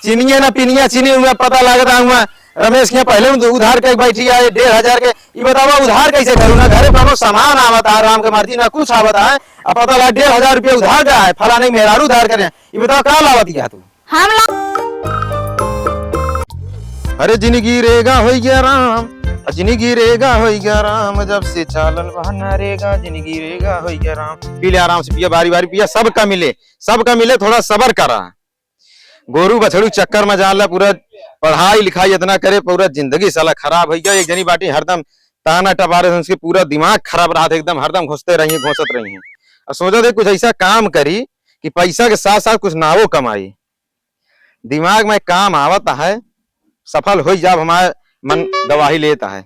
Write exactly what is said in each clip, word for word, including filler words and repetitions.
चीनिये ना पीनिया, चीनी हुआ पता लागत है हुआ। रमेश के पहले उध-, उधार के बैठी आए डेढ़ हजार के। ई बतावा उधार कैसे करूँ ना, घरे कौनो सामान आवत है, राम के मर्जी ना कुछ आवत है। अब पता लगा डेढ़ हजार रुपया उधार का है, फलाने मेहरारू उधार करे। ई बतावा का लावत गया तू? हम ला- अरे जिंदगी रेगा होई गया राम, जिंदगी रेगा होई गया राम, जब से चालल बा नरेगा, जिंदगी रेगा होई गया राम। पी ले आराम से पिया, बारी बारी पिया, सबका मिले, सबका मिले, थोड़ा सबर करा। गोरू बछड़ू चक्कर में जाला, पूरा पढ़ाई लिखाई इतना करे, पूरा जिंदगी साला खराब होई गया। एक जनी बाटी हरदम ताना टपारे, उनसे पूरा दिमाग खराब रहत है, एकदम हरदम घुसते रही हैं, घुसत रही हैं। और सोचा थे कुछ ऐसा काम करी कि पैसा के साथ साथ कुछ नावो कमाई। दिमाग में काम आवत है, सफल हो जाब, हमार मन गवाही लेत है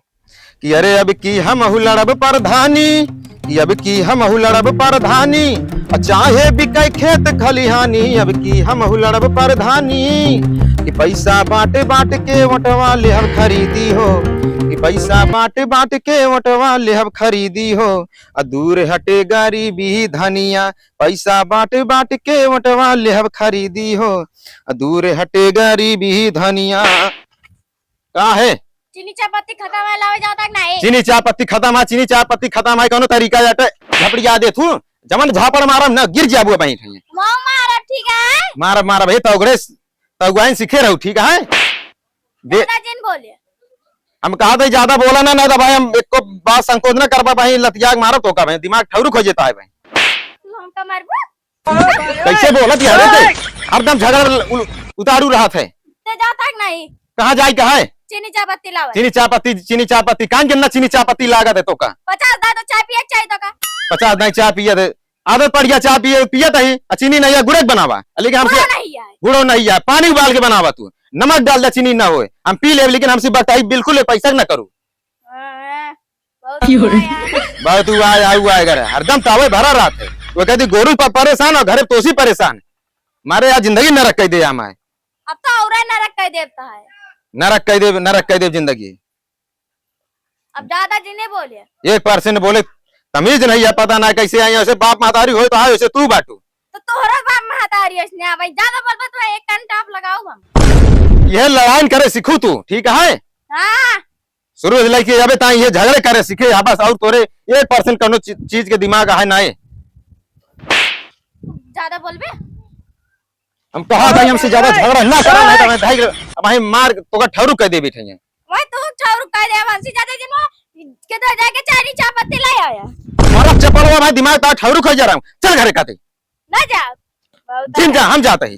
कि अरे अब की हमहू लड़ब प्रधानी, कि अब की हमहू लड़ब प्रधानी, आ चाहे बिकै खेत खलिहानी, अब की हमहू लड़ब प्रधानी, कि पैसा बांट बांट के वोटवा लेहब खरीदी हो, कि पैसा बांट बांट के वोटवा लेहब खरीदी हो, आ दूर हटे गरीबी धनिया, पैसा बांट बांट के वोटवा लेहब खरीदी हो, आ दूर हटे गरीबी धनिया। का है? चीनी चापत्ती खतम है, लावे जाता कि नहीं? चीनी चापत्ती खतम है, चीनी चापत्ती खतम है, कौनो तरीका जाटे झपड़िया दे तू, जमन झापड़ मारब ना गिर जाबू बहिन। माओ मारब, ठीक है? मारब, मारब, हे तौगड़े, तौगुआइन सीखे रहू, ठीक है? दे। ज्यादा जिन बोले। हम कहा था ज्यादा बोला ना, ना तो भाई हम एको बात संकोच ना कर पा भाई, लतिया के मारब तो का भाई, दिमाग ठौरुक हो जाता है भाई। तू हमका मारबू? कैसे बोलत है रे ते? हरदम झगड़ा उ-, उतारू रहत है। ते जाता कि नहीं? कहाँ जाई, कहाँ है? चीनी चाय पत्ती लावे। चीनी चाय पत्ती, चीनी चाय पत्ती, कान के ना चीनी चाय पत्ती लागत है तो का? पचास दाई तो चाय पिए के चाहिए तो का? पचास दाई चाय पिए थे, आदत पड़ गया चाय पिए, पियत ही, आ चीनी नहीं है, गुड़क बनावा। लेकिन हमसे गुड़ो नहीं है। गुड़ो नहीं है, पानी उबाल के बनावा तू, नमक डाल दे, चीनी ना होए, हम पी लेब, लेकिन हमसे बकताई बिल्कुल एक पैसा ना करू। हाँ, बहुत हुआ यार। बहुत हुआ है, हुआ है, अगर हरदम तावे भरा रहत है। वो कहती गोरू पर परेशान और घरे तोसी परेशान। मारे यार जिंदगी नरक कह दे हमारे। अब तो और नरक कह देता है। नरक कह दे, नरक कह दे जिंदगी। अब ज्यादा जी नहीं बोले। एक परसेंट बोले, तमीज नहीं है, पता ना कैसे आई, ऐसे बाप महतारी होए तो आए, ऐसे तू बाटू। तो तोहरा बाप महतारी ऐसने आ भाई, ज्यादा बोलबा तो एक कान टाप लगाओ हम। यह लड़ाई करे सीखू तू, ठीक है? हाँ। शुरू से लेके अबे ताई ये झगड़े करे सीखे, हाँ बस, और तोरे एक परसेंट कौनो ची-, चीज के दिमाग है ना। ज्यादा बोलबे? हम कहा था हमसे ज्यादा झगड़ा ना करा, नहीं तो मैं भाई अब भाई मार तोका ठौरू कह देबी ठैया। वही तू ठौरू कह दे, हमसे ज्यादा जिन वो किधर जाके चाय नी चाय पत्ती ले आया। मारा चपलवा भाई दिमाग ता ठौरू कह जा रहा हूँ। चल घरे काते। ना जा। बहुत जिन जा, हम जाते ही।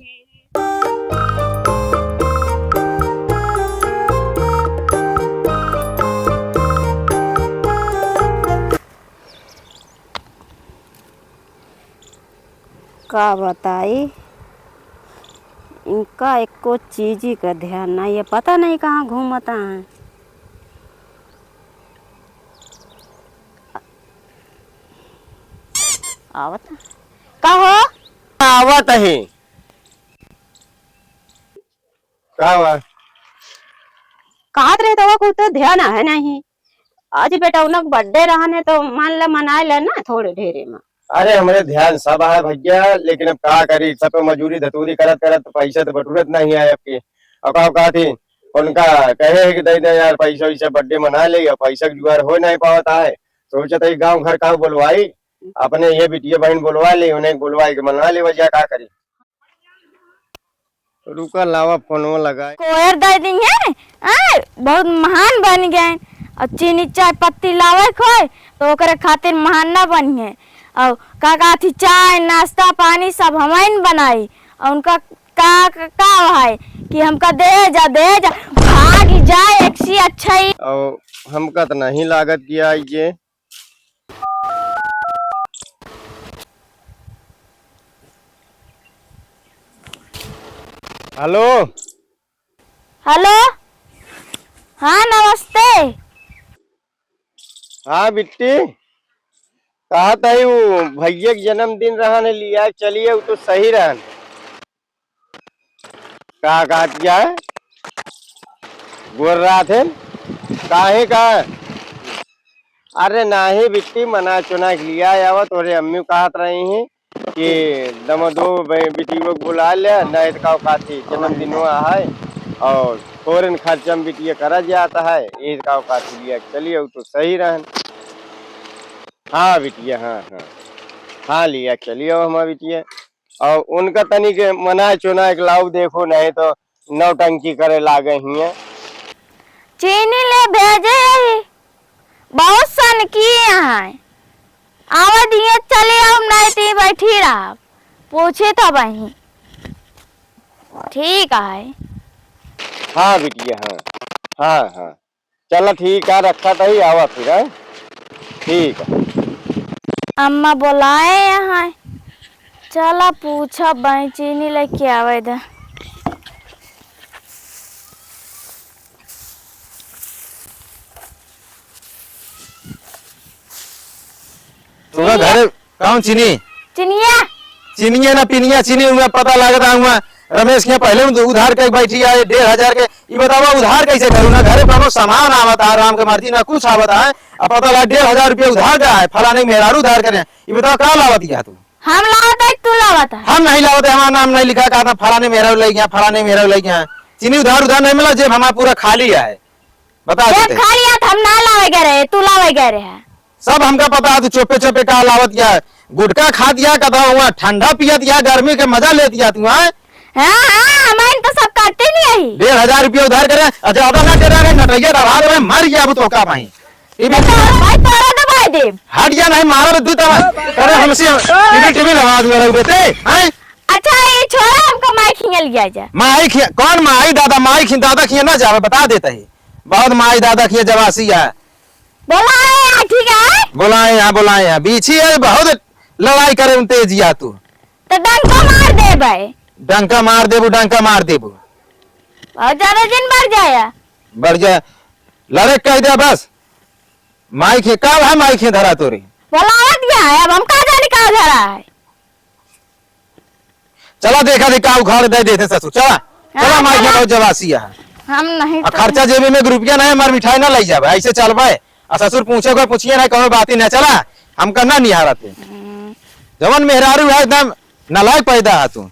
का बताई, इनका एको चीज ही का ध्यान नहीं है, पता नहीं कहाँ घूमता है। आवत है। का हो? आवत है। का हुआ? कहत रहे तो वो कुछ तो ध्यान है नहीं। आज बेटा उनक birthday रहन है तो मान ले मनाए ले ना थोड़े ढेरे में। अरे हमरे ध्यान सब है भैया, लेकिन अब का करी, सब तो मजूरी धतूरी करत करत पैसा तो बटुरत नहीं है आपके। अब का कहती उनका कहे है कि दे दे यार पैसा वैसा, birthday मना ले, अब पैसा के जुगाड़ हो नहीं पावत है। सोचत है गाँव घर का बोलवाई, अपने ये बिटिया बहन बोलवा ले, उन्हें बोलवाई के मना ले वजह का करी। रुका, लावा फोनवा लगाए। कोयर दे दी है, आय, बहुत महान बन गए। और चीनी चाय पत्ती लावे खोए तो ओकरे खातिर महान ना बन गए। और का कहती, चाय नाश्ता पानी सब हमइन बनाई। और उनका का, का, का है कि हमका दे जा, दे जा, भाग जाए एक सी अच्छा ही। और हमका तो नहीं लागत कि आई जे। हेलो। हेलो। हाँ, नमस्ते। हाँ बिट्टी, कहत है वो भैया के जन्मदिन रहन है, लिया के चलिए, वो तो सही रहन। का कहत क्या है? बोल रहा थे, काहे का? अरे नाही बिट्टी, मना चुना के लिया आवा, तोरे अम्मी कहत रही हैं कि ये दमदो बे-, बिटियो के बुला ले, नहीं तो का काथी, जन्मदिनवा है और foreign खर्चा में बिटिया करा जाता है, ये का काथी लिया के चलिए, वो तो सही रहन। हाँ बिटिया, हाँ, हाँ। हाँ, लिया के चलिए हमार बिटिया। और उनका तनी के मना चुना के लाओ, देखो, नहीं तो नौटंकी करे लागे हियाँ। चीनी ले भेजे ही, बहुत सन की यहाँ। आवे दिए चली आओ, नहीं ती बैठी रहा। पूछे तो वही। ठीक है। हाँ बिटिया, हाँ। हाँ, हाँ। चला ठीक है, रखा तही, आवा फिर, हैं? ठीक है। अम्मा बोलाए यहाँ। चला पूछा बाई, चीनी लेके आवे दे। तोरा घरे कौन चीनी? चिनिया। चिनिया ना पिनिया चीनी हुआ, पता लागत है हुआ। रमेश के पहले उध-, उधार के बैठी है डेढ़ हजार के। ई बतावा उधार कैसे करू ना? घरे कोनो सामान आवत है, राम के मर्जी ना कुछ आवत है। अब पता लगा डेढ़ हजार रुपया उधार का है, फलाने मेहरारू उधार करे। ई बतावा का लावत है तू? हम लावत है, तू लावत है? हम नहीं लावत है, हमारा नाम नहीं लिखा, कहा था फलाने मेहरारू ले गया, फलाने मेहरारू ले गया। चीनी उधार, उधार नहीं मिला, जेब हमारा पूरा खाली है। बता जेब देते। खाली है, हम ना लावे गए रहे, तू लावे गए रहे। सब हमका पता है, तू चुप्पे चुप्पे का लावत या, गुटखा खात या, कदा हुआ ठंडा पियत या, गर्मी के मजा लेत या तू, हैं? हाँ, हाँ, हमारे तो सब करते नहीं है। डेढ़ हजार रुपया उधार करे, और ज्यादा ना डरा रे, नटैया दबा दे, मर गया अब तो का भाई। ये भी तो भाई तोरा दबाई दे। हट गया नहीं, मारा दू तब। अरे हमसे टीवी, टीवी लगा दूंगा रे बेटे, हैं? अच्छा, ये छोरा हमका माई खिया लिया जा। माई खिया, कौन माई दादा, माई खिया दादा खिया ना जावे, बता देता है। बहुत माई दादा खिया जवासी है। बोलाए यहाँ, ठीक है? बोलाए यहाँ, बोलाए यहाँ। बीछी है, बहुत लड़ाई करे उन तेजिया तू। तो डंका मार देबे। डंका मार देबू, डंका मार देबू। बहुत ज्यादा दिन बढ़ जाया। बढ़ जाया। लड़े कह दे बस। माई खे, का है माई खे धरा तोरे? बोलावत गया है, अब हम का जाने का धरा है। चला देखा दे का उखाड़ दे देते ससुर, चला। चला हाँ, माई खे चला। बहुत जवासी है। हम नहीं आ तो खर्चा जेबे में एक रुपया नहीं, हमार मिठाई ना लई जाबे, ऐसे चलबे। आ ससुर पूछे को पूछिए ना, कहो बात ही ना चला, हमका ना निहारत है। हम्म। जवन मेहरारू है एकदम नालायक पैदा है तू।